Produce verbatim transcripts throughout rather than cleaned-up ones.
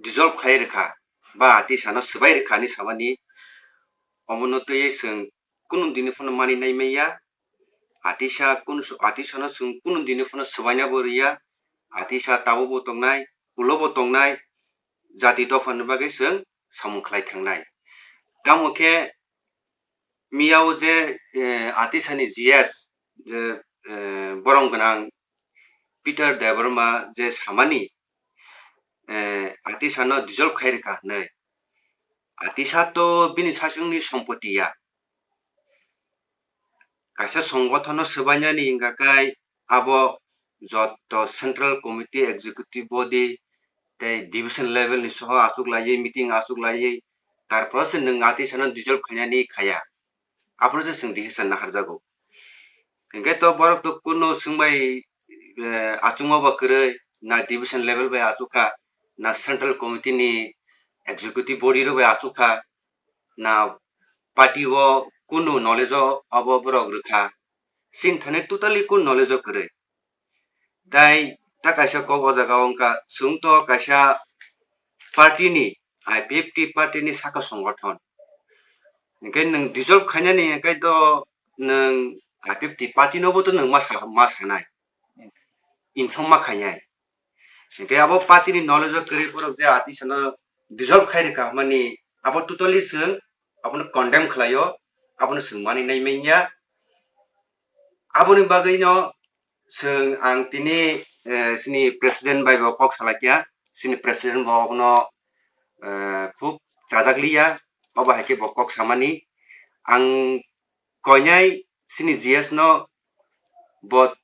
dissolve khai rwkha ba Atisano swbai rwkha hinwi samani, omono twiwi chwng kunu dini phano mani nai manya. Atisa kunu, Atisano chwng kunu dini phano swbaina bo rwya. Atisa tabuk bo tongnai, ulo bo tongnai, jati dophani bagwi chwng samung khlai thangnai. Tamo khe miyao je, eh, Atisani G S, je, eh, borom gwnang Peter Debbarma je samani, eh, Atisano dissolve khai rwkha hinwi. Atisa to bini sasongni sompoti ya. Kaisa songothano swbainani hingkha khe abo joto central committee, executive body tei division level ni soho achuk laiwi, meeting achuk laiwi, tarpore se nwng Atisano dissolve khainani khaya. Aphuru se chwng decision naharjago. Hinkhe to borok to kuno swngbai, eh, achukma ba kwrwi, na division level bai achukha, na central committee ni executive body rok bai achukha, na party o kunu knowledge o abo borok rwkha. Chini thani totally kunu knowledge o kwrwi. Tai ta kaisa kok o jaga o wngkha, chwng to kaisa party ni, I P F T party ni saka songothon. Hinkhe nwng dissolve khainani hinkhe to nwng I P F T party no bo to nwng ma sa-, ma sanai. Inform ma khainai. Hinkhe abo party ni knowledge o kwrwi borok je Atisano dissolve khai rwkha hwnmani abo totally chwng abono condemn khlaio, abono chwng mani nai manya. Aboni bagwino chwng ang tini, eh, chini president bai bo kok salaikha, chini president bo abono, eh, khub chajak liya, obo hai khe bo kok samani. Ang koinai chini G S no bo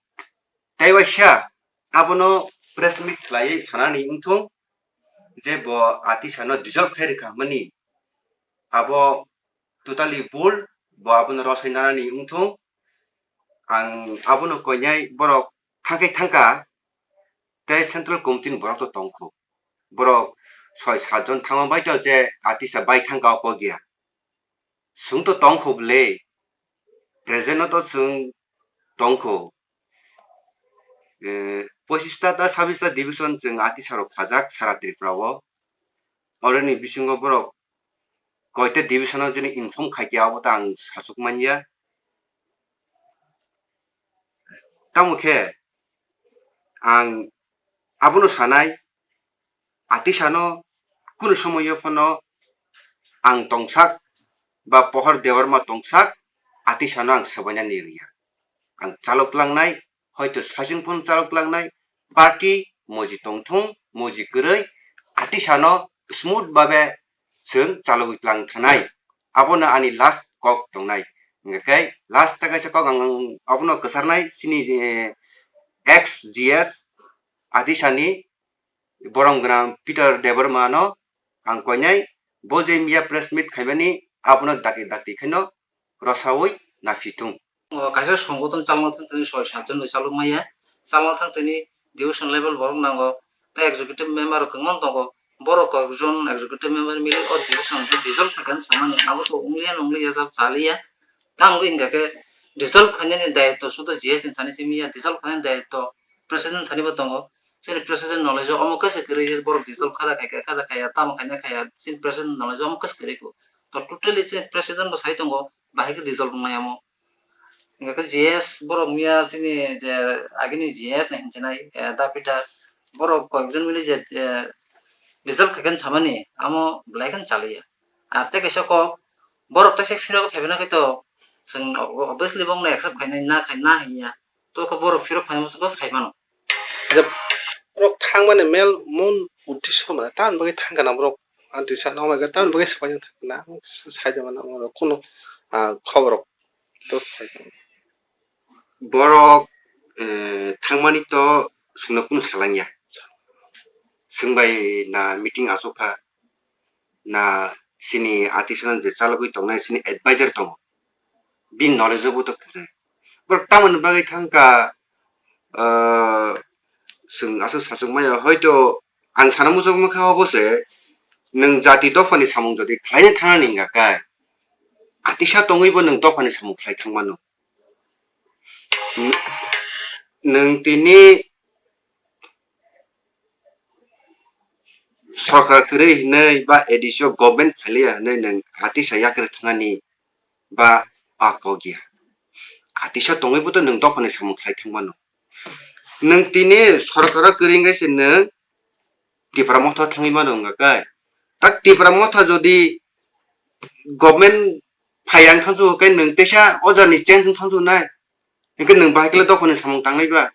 tei waisa abono press meet khlaiwi sanani wngthung je bo Atisano dissolve khai rwkha hwnmani abo totally bul, bo abono rosai nanani wngthung. Ang abono koinai borok thangkhe thangkha tei central committee ni borok to tongkho. Borok soi sat jon thangma bai to je Atisa bai thangkha o kok ya. Chwng to tongkho bwle, present no to chwng tongkho. Eh, pochista ta sabista division chwng Atisa rok khajak sara Tripura o. Oroni bisingo borok koita division o jini inform khaikhe abo ta ang sachuk manya. Tamo khe ang abono sanai, Atisano kunu somoyo phano ang tongsak ba Pohor Debbarma tongsak, Atisano ang swbainani rwya. Ang chalok langnai, hoito sachwng phano chalok langnai, party moji tongthung, moji kwrwi, Atisano smooth babe chwng chalogwi tlang thanai. Abono ani last kok tongnai. Hingkhe last ta kaisa kok ang abono kwcharnai chini, eh, ex G S Atisani borom gwnang Peter Debbarma no ang koinai bo je miya press meet khaimani abono dakti dakti khaino rosaui naphitung. O kaisa songothon chalma thang tini soi sat jon bai chalok maya. Chalma thang tini division level borok nango. Tei executive member rok kwbangma tongo. Borok kok jon executive member mili o decision je dissolve khaikha samani abo to wngliya nwngliya jab chaliya. Tamo wngkha khe dissolve khainani dayitto sudo G S ni thani simi ya, dissolve khainani dayitto president thani bo tongo. Chini president knowledge o omo khe se kwrwi je borok dissolve kha da khai kha, kha da khai ya, tamo khaina khai ya, chini president knowledge o omo khe se kwrwi kho. To totally chini president bo sai tongo, bahai khe dissolve wngnai omo. Hingkha khe G S borok miya chini je agini G S ni hinchinai, eh, da Peter borok koyekjon mili je, eh, result khaikhe samani amo belai kheno chaliya. Ar tei kaisa kok borok teisa phirok thaibai khe to chwng obviously bongno accept khainai na khai na hinya. To khe borok phirok phaina muchungo phai mano. Je borok thangmani mel mun uddesho mane tamoni bagwi thangkha na borok anti sa nokmai khe tamoni bagwi swbaijak thangkha na sai da mano borok kunu, ah, khobor rok to phai tong. Borok, eh, thangmani to chwngno kunu salangya. Chwng bai na meeting achukha, na chini atisano je chalogwi tongnai chini advisor tongo. Bini knowledge o bo to kwrwi. Borok tamoni bagwi thangkha, ah, chwng aswk sachuk maya, hoito ang sana muchung mankha obo se, nwng jati dophani samung jodi khlaina thangnani hwnga khe, atisa tongwibo nwng dophani samung khlai thangmano. N-, nwng tini sorkar kwrwi hinwi ba A D C o government phailiya hinwi nwng atisa yakarwi thangnani ba a kok ya. Atisa tongwi bo to nwng dophani samung khlai thangmano. Nwng tini sorkaro kwrwi wngkhe se nwng Tipra Motha thangwi mano wngkha khe. Tak Tipra Motha jodi government phai ang thangsu khe nwng teisa o jani change wng thangsu nai. Hwnkhe nwng bahai khe dophani samung tangnai ba?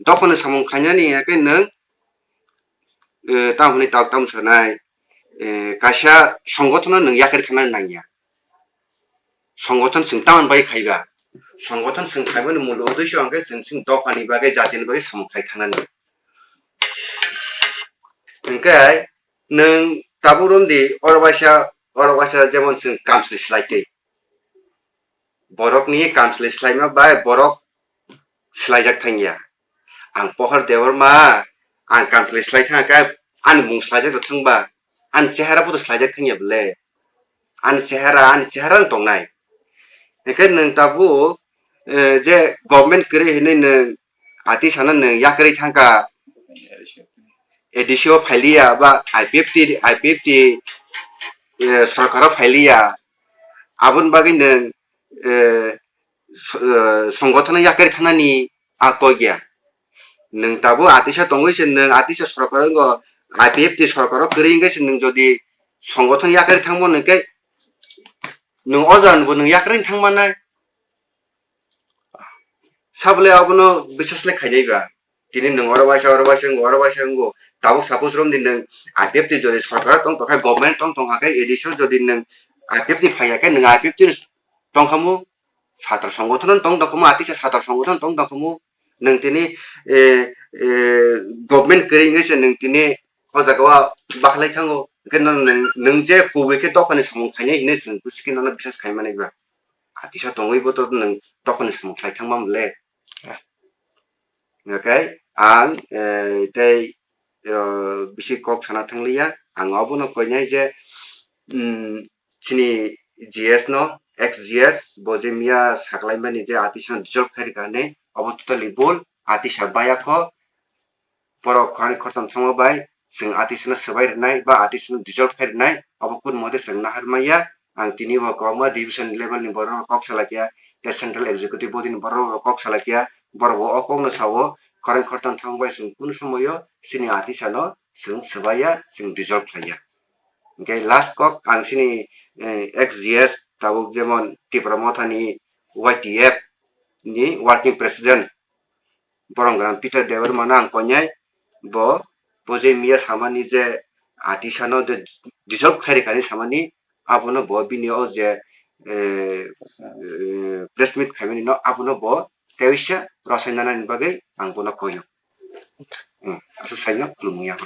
Dophani samung khainani hwnkhe nwng, eh, tamo hwnwi tok tamo sanai, eh, kaisa songothono nwng yakarwi thangnani nangya. Songothan chwng tamoni bagwi khaiba? Songothan chwng khaimani mul uddesho hwnkhe chwng chwng dophani bagwi, jatini bagwi samung khai thangnani. Hwnkhe nwng tabuk romdi oro waisa, oro waisa jemon chwng kamchwlwi swlai twi. Borokni kamchwlwi swlaima bai borok swlaijak thangya. Ang Pohor Debbarma, ang kamchwlwi swlai thangkhe ani mung swlaijak rw thangba, ani chehara bo to swlaijak thangya bwle. Ani chehara, ani chehara no tongnai. Hwnkhe nwng tabuk, eh, je government kwrwi hinwi nwng atisano nwng yakarwi thangkha, A D C o phailiya ba I P F T, I P F T, eh, sorkaro phailiya, aboni bagwi nwng, eh, s-, eh, songothono yakarwi thangnani a kok ya. Nwng tabuk atisa tongwi se nwng atisa sorkar wngkha, I P F T sorkaro kwrwi wngkhe se nwng jodi songothono yakarwi thangmano hwnkhe nwng o jagani bo nwng yakarwi thangmannai. Sabole abono biswas le khainai ba. Tini nwng oro waisa, oro waisa wngo, oro waisa wngo. Tabuk suppose romdi nwng I P F T jodi sorkar tong tongkha, government tong tongkha khe, A D C o jodi nwng I P F T phaiya khe, nwng I P F T tongkhamu, satra songothono tong tongkhamu, atisa satra songothono tong tongkhamu. Nwng tini, eh, eh, government kwrwi wngwi se nwng tini o jaga o bakhlai thango. Hwnkhe nwng, nwng je kubui khe dophani samung khainai hinwi chwng busi khe nono biswas khaimani ba. Atisa tongwi bo to nwng dophani samung khlai thangma mole. Ah. Hwnkhe ang, eh, tei, eh, bisi kok sana thangliya. Ang obono koinai je, mm, chini G S no, ex G S, bo je miya saklaimani je atisano dissolve khairikha hinwi, obo totally bul, atisa bayakho, borok khani khortam thangma bai, chwng atisano swbai rwnai ba atisano dissolve khai rwnai, obo kun mode chwng nahar maya. Ang tini bo kwbangma division level ni borok rok kok salai kha, tei central executive body ni borok rok kok salai kha, borok bo o kok no sao, khorang khortam thang bai chwng kunu somoyo chini atisano chwng swbaiya, chwng dissolve khlaiya. Hwnkhe last kok ang chini, eh, ex G S tabuk jemon Tipra Motha ni Y T F ni working president, borok gwnang Peter Debbarma no ang koinai, bo, bo je miya samani je atisano je dissolve khairikha hinwi samani, abono bo bini o je, eh, eh, press meet khaimani no abono bo teisa rwchapnani bagwi ang bono koio. Hmm, aswk saino khulumung ya.